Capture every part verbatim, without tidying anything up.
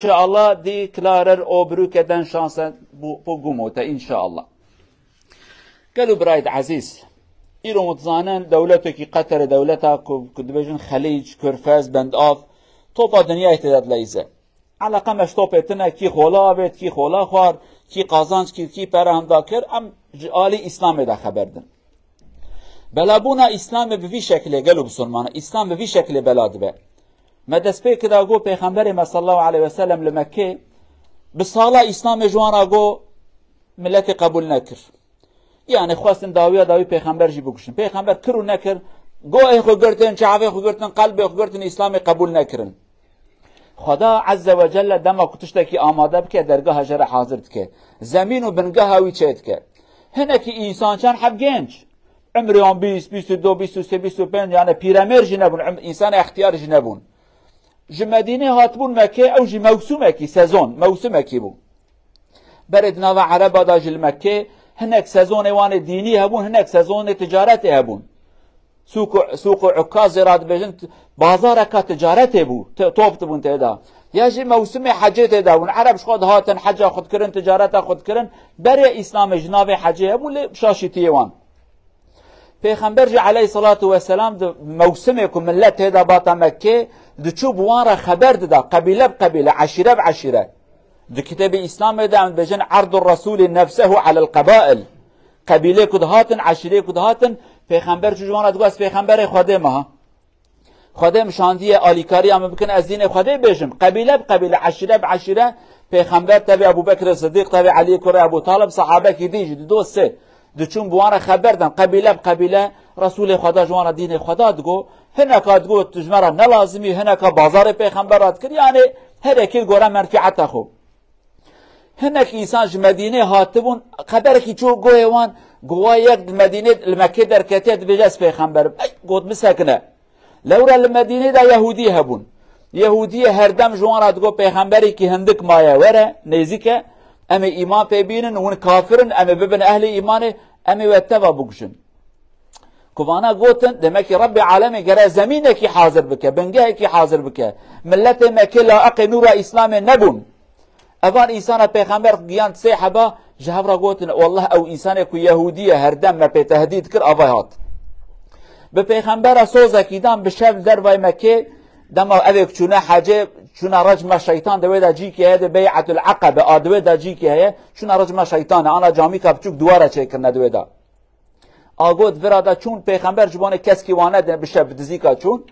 Înşallah dî klarer o birûke den şanse bu, bu gumote înşallah. Gelo birayt ezîz, îro dizanin dewletekî Qeterê dewleta ku, ku dibêjin Xelîc, Kurfez, Bendav, topa dinyayê tê de dileyze. Eleqe me ji topê tine, kî xola avêt, kî xola xwar, kî qazanç kir, kî pere hemda kir, em ji alî Îslamê de xeber din. Belabûna Îslamê bi vî şekilê gelo bisilmana, Îslam bi vî şekilê bela dibe. Me destpêkê de got Pêxemberê me sallallahu aleyhi ve sellem li Mekkê bi sala Îslamê ji wan re got miletê qebûl nekir. Yani xwestin dawiya dawî Pêxember jî bikuşin. Pêxember kir û nekir, gohê xwe girtin, çavê xwe girtin, qelbê xwe girtin, Îslamê qebûl nekirin. Xweda Azze ve Celle dema ku tiştekî amade bike, dergeha jê re hazir dike. Zemîn û bingeha wî çê dike. Hinekî însan çend heb genç, umrê wan bîst, bîst û du, bîst û sê, bîst û pênc, yani pîremêr jî nebûn, um-, însanê extiyar jî nebûn. Ji Medînê hatibûn Mekkê, ew jî mewsûmekî, sezon, mewsûmekî bû. Berê di nava Ereba de jî li Mekkê hinek sezonê wan ê dînî hebûn, hinek sezonê ticaretê hebûn. Sûq û, sûq û Ukazê re dibêjin, t-, bazareka ticaretê bû, t-, top dibûn tê de. Ya jî mewsimê hecê tê de bûn. Ereb ji xwe dihatin, heca xwe dikirin, ticareta xwe dikirin. Berê Îslamê ji navê hecê hebû, lê şaşîtiyê wan. Pêxember jî aleyhissalatu vesselam di mewsimê ku millet tê de bata Mekkê, diçû bi wan re xeber dida, qebîle bi qebîle, eşîre bi eşîre. Di kitêbê Îslamê de em dibêjin, "Erdu Resûlî nefsehu alel qebail." Qebîlê ku dihatin, eşîrê ku dihatin, Pêxember çû ji wan re digot, "Ez Pêxemberê Xwedê me ha. Xwedê min şandiye alîkariya min bikin, ez dînê Xwedê bêjim." Qebîle bi qebîle, eşîre bi eşîre, Pêxember tevî Ebû Bekirê Sidîq, tevî Elî kurê Ebû Talib, sahabekî din jî dido sê. Diçûn bi wan re xeber dan, qebîle bi qebîle, Resûlê Xweda ji wan re dînê Xweda digot. Hineka digot, "Tu ji me re ne lazim î", hineka bazarê Pêxember re dikir. Yani her yekî gore menfieta xwe. Hinek însan ji Medînê hatibûn, xeberekî çû goyê wan, gowa yek di Medînê, li Mekkê derketiye, dibêje, "Ez pêxember im." Ey, got, "Bisekine." Lewra li Medînê de Yehûdî hebûn. Yehûdiyê herdem ji wan re digot, "Pêxemberekî hindik maye, were, nêzîk e, em ê îman pê bînin, hûn kafir in, em ê bibin ehlê îmanê, em ê we teva bikujin." Ku vana gotin, demek ki Rebbê Alemê gere zemînekî hazir bike, bingehekî hazir bike. Miletê Mekkê laeqê nûra Îslamê nebûn. Evan însana Pêxember giyan sê heba ji hev re gotin, "Wallah ew însanê ku Yehûdî ye, herdem me pê tehdîd kir, avay hat." Bi Pêxembera sozekî dan bi şev dervay Mekkê, dema evêk çûne hecê, çûna recma şeytan, di wê de cîkê heye, di Bey'etul Eqebe, a di wê de cîkê heye, çûna recma şeytanê, ana camîka biçûk duwara çêkirine di wê de. A got, vira da çûn, Pêxember ji bo nê keskî wane de bi şev bi dizîka çûn.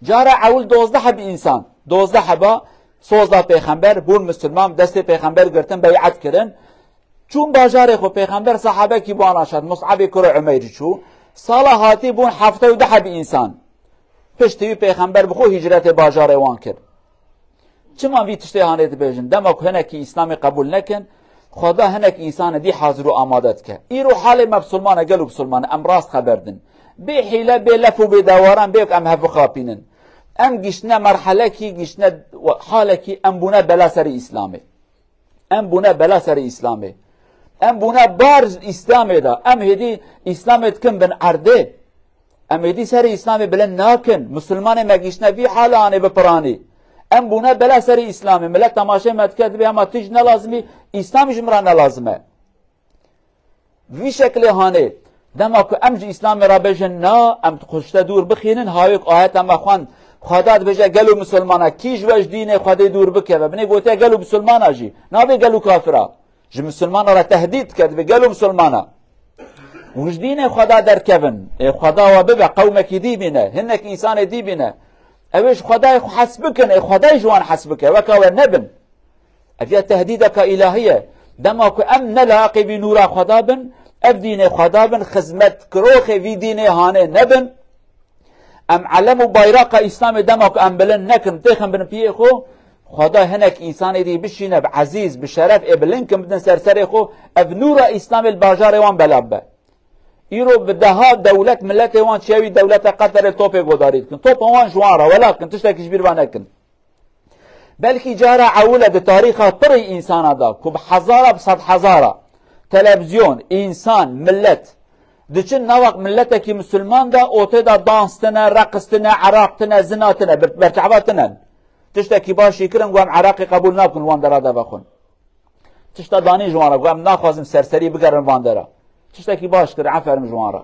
Cara ewil dozdeh heb însan, dozdeh heba soz da Pêxember, bûn misilman, destê Pêxember girtin, bey'et kirin. Çûn bajarê xwe, Pêxember sahabekî bi wan re şad, Mus'abê kurê Umeyr çû. Sala hatî bûn hefta û du heb însan. Piştî wî Pêxember bi xwe hîcretê bajarê wan kir. Çima vî tiştê hanê dibêjin? Dema ku hinekî Îslamê qebûl nekin, Xweda hinek însanê dî hazir û amade dike. Îro halê me bisilman e, gelo bisilman e, em rast xeber din. Bê hîle, bê lef û bê dawaran bê ku em hev bixapînin. Em giştine merhelekî, giştine halekî, em bûne bela serê Îslamê. Em bûne bela serê Îslamê. Em bûne bar Îslamê de. Em hêdî Îslamê dikin bin erdê. Em êdî serê Îslamê bilind nakin. Misilmanê me gihîştine vî hala anê bi piranî. Em bûne bela serê Îslamê. Milet temaşê me dike, dibê hema tu jî ne lazim î, Îslam jî min re ne lazim e. Vî şekilê hanê, dema ku em ji Îslamê re bêjin na, em xwe ji te dûr bixînin, ha wê ku ayeta me xwend, Xweda dibêje, gelo misilmana, kî ji we ji dînê Xwedê dûr bikeve? Binê gotiye gelo misilmana jî. Nabê gelo kafira. Ji misilmana re tehdîd dike, dibê gelo misilmana. Hûn ji dînê Xweda derkevin. Ê Xweda we bibe, qewmekî dî bîne, hinek însanê dî bîne. Ew ê ji Xwedayê xwe hes bikin, ê Xwedayê ji wan hes bike, weka we nebin. Ev ya tehdîdeka îlahî ye. Dema ku em ne layiqê vî nûra Xweda bin, ev dînê Xweda bin, xizmetkiroxê vî dînê hanê nebin, em elem û bayraqa Îslamê dema ku em bilind nekin, têxin bin piyê xwe, Xweda hinek însanê dî bişîne, bi ezîz, bi şeref ê bilind kin bidin ser serê xwe, ev nûra Îslamê li bajarê wan bela bibe. Îro bi deha dewlet, miletê wan çiye wî dewleta Qeterê topê godarî dikin. Topa wan ji wan re, wela kin, tiştekî ji bîr ve nekin. Belkî cara ewil e di tarîxa pirî însana de ku bi hezara, bi sedhezara televizyon, însan, milet diçin navak miletekî misilman de, otê de dans tine, reqs tine, eraq tine, zina tine, ber-, berçava tine. Tiştekî baş jî kirin, got, em Iraqê qebûl nakin, wan dera de vexwin. Tişta danî ji wan re, got, em naxwazin serserî bigerin van dera. Tiştekî baş kir, aferin ji wan re.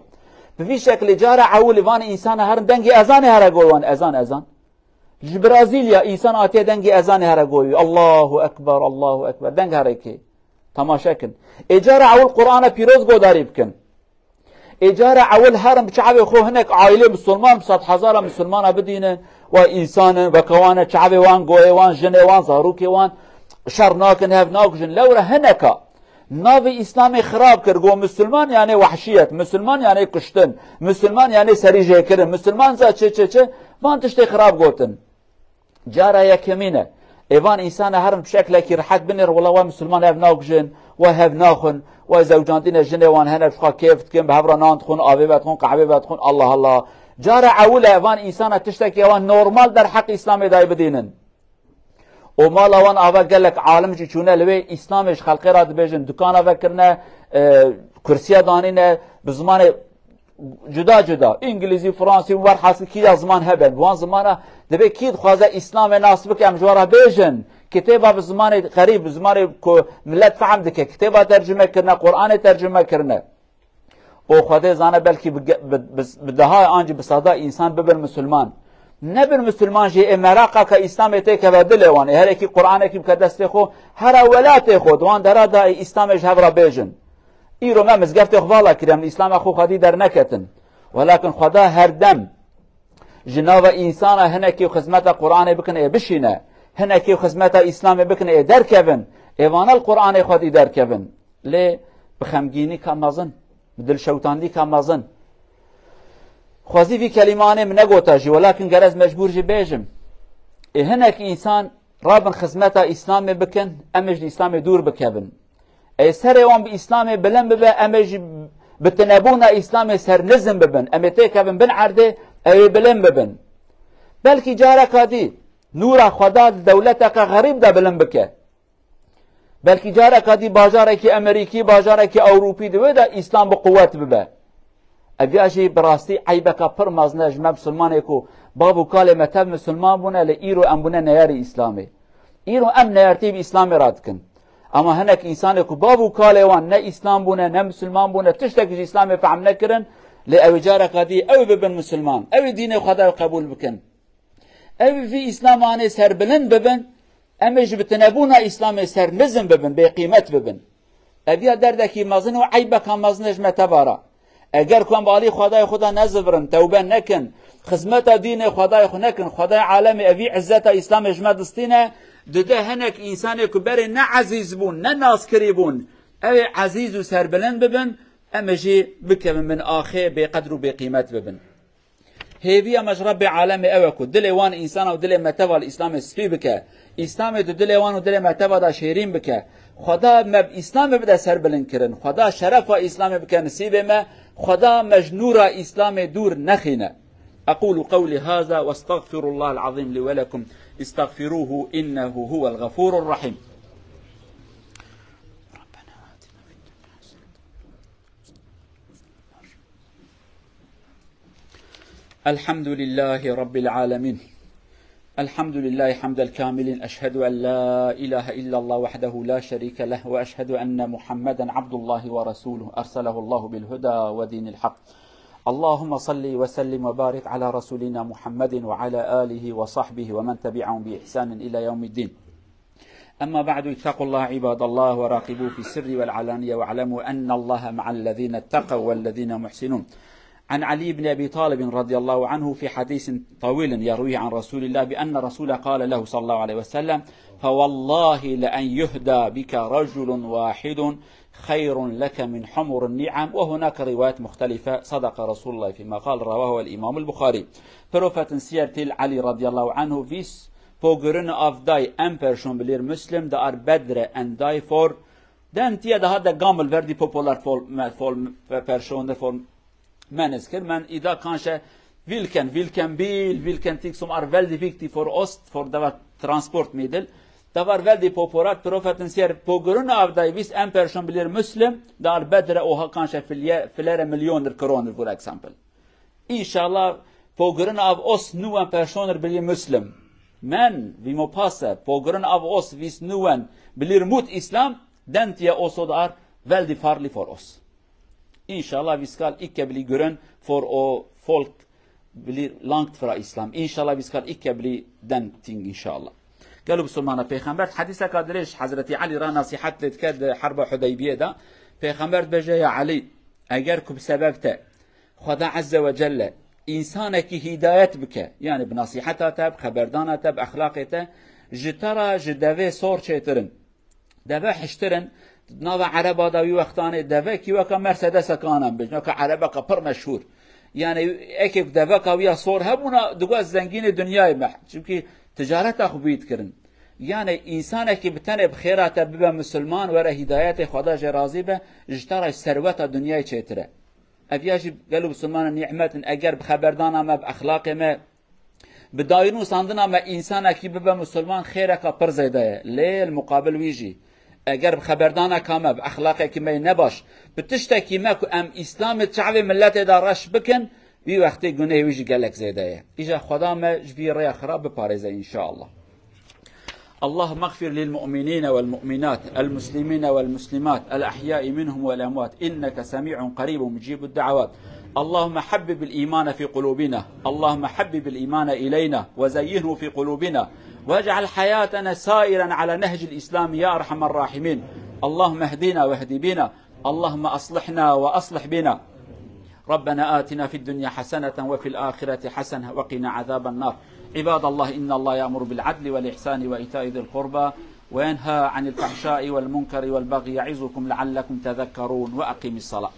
Bi vî şeklê cara ewilî van însana herin dengê ezanê here goy wan, ezan, ezan. Ji Brazîlya însan hatiye dengê ezanê here goyî. Allahu Ekber, Allahu Ekber. Deng here kê. Temaşe kin. Ê cara ewil Qur'ana pîroz godarî bikin. Ê cara ewil herin bi çavê xwe hinek aîlê misilman, bi sed hezara misilmana bidînin. Wa însan in, weke wan e, çavê wan, goyê wan, jinê wan, zarokê wan şer nakin, hev nakujin. Lewre hineka navê Îslamê xirab kir, got, Misilman yani wahşiyet, Misilman yani kuştin, Misilman yani serî jêkirin, Misilman za çi, çi, çi, van tiştê xirab gotin. Cara yekemîn e. Ê van însana herin bi şeklekî rehet binêr, wela we misilman hev nakujin, we hev naxwin, we zewcandîne jinê wan hene, bi xwe kêf dikin, bi hev re nan dixwin, avê vedixwin, qehwê vedixwin, Allah Allah. Cara ewil e van însana tiştekî wan normal derheq Îslamê dayê bidînin. Û mala wan ava gelek alim jî çûne li wê, Îslamê ji xelkê re dibêjin, dukana vekirine, e, kursiya danîne, bi zimanê cuda cuda, îngilîzî, fransî û werhasil kî ya ziman hebe, bi wan zimana dibê kî dixwaze Îslamê nas bike, em ji we re bêjin. Kitêba bi zimanê xerîb, bi zimanê ku milet fehm dike, kitêba tercime kirine, Qur'anê tercime kirine. Û Xwedê zane belkî bi ge-, bi, bi, bi deha an jî bi seda însan bibin misilman. Nebin misilman jî ê meraqaka Îslamê têkeve dilê wan. Ê herekî Qur'anekî bike destê xwe, here welatê xwe, di wan dera da ê Îslamê ji hev re bêjin. Îro me mizgeftê xwe vala kiriye, em li Îslama xwe xwedî derneketin. Welakin Xweda her dem ji nava însana hinekî xizmeta Qur'anê bikin ê bişîne, hinekî xizmeta Îslamê bikin ê derkevin, ê vana li Qur'anê xwedî derkevin. Lê bi xemgînî ka mezin, bi dilşewtandî ka mezin. Xwezî vî kelîmanê min negota jî, welakin ger ez mecbûr jî bêjim. Ê hinek însan rabin xizmeta Îslamê bikin, em ê ji Îslamê dûr bikevin. Ê serê wan bi Îslamê bilind bibe, em ê jî bi tinebûna Îslamê sernizm bibin. Em ê têkevin bin erdê, ew ê bilind bibin. Belkî careka dî nûra Xweda di dewleteke xerîb de bilind bike. Belkî careka dî bajarekî Emerîkî, bajarekî Ewropî di wê de Îslam bi quwet bibe. Ev ya jî bi rastî eybeka pir mezin e ji me misilmanê ku bav û kalê me tev misilman bûne, lê îro em bûne neyarî Îslamê. Îro em neyartî bi Îslamê re dikin. Ama hinek însanê ku bav û kalê wan ne Îslam bûne, ne misilman bûne, tiştekî ji Îslamê fehm nekirin, lê ew ê careka dî ew ê bibin misilman, ew ê dînê Xwedayê qebûl bikin. Ew vî Îslamanê serbilind bibin, em ê ji bi tinebûna Îslamê sernizm bibin, bêqîmet bibin. Ev ya derdekî mezin û eybeka mezin e ji me teva re. Eger ku em bi alî Xwedayê xwe de nezivirin, tewbe nekin, xizmeta dînê Xwedayê xwe nekin, Xwedayê alemê evî izzeta Îslamê ji me distîne, dide hinek însanê ku berê ne ezîz bûn, ne naskirî bûn, ew ê ezîz û serbilind bibin, em ê jî bikevin bin axê, bêqedr û bêqîmet bibin. Hêviya me ji Rebbê alemê ew e ku dilê wan însan û dilê me teva li Îslamê spî bike. Îslamê di dilê wan û dilê me teva de şêrîn bike. Xweda me bi Îslamê bide serbilind kirin. Xweda şerefa Îslamê bike nisîbê me. Xweda me ji nûra Îslamê dûr nexîne. أقول قولي هذا وأستغفر الله العظيم لي ولكم. استغفروه إنه هو الغفور الرحيم. الحمد لله رب العالمين. الحمد لله حمد الكاملين. أشهد أن لا إله إلا الله وحده لا شريك له، وأشهد أن محمدا عبد الله ورسوله، أرسله الله بالهدى ودين الحق. اللهم صل وسلم وبارك على رسولنا محمد وعلى آله وصحبه ومن تبعهم بإحسان إلى يوم الدين. أما بعد، اتقوا الله عباد الله وراقبوه في السر والعلانية، واعلموا أن الله مع الذين اتقوا والذين هم محسنون. عن علي بن أبي طالب رضي الله عنه في حديث طويل يرويه عن رسول الله بأن رسول قال له صلى الله عليه وسلم: فوالله لأن يهدى بك رجل واحد خير لك من حمر النعم، وهناك روايات مختلفة، صدق رسول الله فيما قال، رواه الإمام البخاري. Profetin siyertil Ali radıyallahu anhu vîs pogrin avday en person bilir Muslim, der bedre en dai for den tie daha de gamel verdi popular for, for person, for menes kir. Men ida kanske vilken, vilken bil, vilken ting som er veldig viktig for oss, for det var transportmiddel. Det var veldig populært. Profeten sier, på grunn av deg, hvis en person blir muslim, det er bedre å ha kanskje fler, flere millioner kroner, for eksempel. Inshallah, på grunn av oss noen personer blir muslim. Men, vi mo passe, po grund av os, vis nuen, blir mut Islam, den tie oso dar, veldig farlig for os. Inshallah, vi skal ikke bli grunn for å folk blir langt fra Islam. Inshallah, vi skal ikke bli den ting, inshallah. Gelo Musulmana, Peyxember hedîseka dirêj Hezretî Elî ra nasîhet lê dike di Herba Hudeybiyê de. Peyxember dibêje, ya Elî, eger ku bi sebeb te Xweda Azze ve Celle însanekî hîdayet bike, yani bi nasîheta te, bi xeberdana te, bi exlaqê te, ji te re ji devê sor çêtir in. Deve hiştir in, di nava ereba de wî wextanê devekî weka Mercedeseka anan bêjin, weka erebeka pir meşhûr. Yani ekê ku deveka wî ya sor hebûna, digot zengînê dinyayê me. Çimkî ticareta xwe bi wî dikirin. Yani însanekî bi tenê bi xêra te bibe misilman, were hîdayetê Xweda jê razî be, ji te re serweta dinyayê çêtir e. Ev ya jî gelo Musulmanan nîmet in, eger bi xeberdana me, bi exlaqê me, bi dayirnûsandina me însanekî bibe Musulman, xêreka pir zêde ye. Lê li muqabil wî jî, eger bi xeberdaneka me, bi exlaqekî me yê nebaş, bi tiştekî me ku em Îslamê çavê miletê de reş bikin, wî wextê gunehê wî jî gelek zêde ye. Îja Xweda me ji vî rêya xirab biparêze, înşallah. اللهم اغفر للمؤمنين والمؤمنات، المسلمين والمسلمات، الأحياء منهم والأموات، إنك سميع قريب مجيب الدعوات. اللهم حبب الإيمان في قلوبنا، اللهم حبب الإيمان إلينا وزينه في قلوبنا، واجعل حياتنا سائرا على نهج الإسلام يا أرحم الراحمين. اللهم اهدنا واهد بنا، اللهم أصلحنا وأصلح بنا. ربنا آتنا في الدنيا حسنة وفي الآخرة حسنة وقنا عذاب النار. عباد الله، إن الله يأمر بالعدل والإحسان وإيتاء ذي القربى وينهى عن الفحشاء والمنكر والبغي يعظكم لعلكم تذكرون. وأقم الصلاة.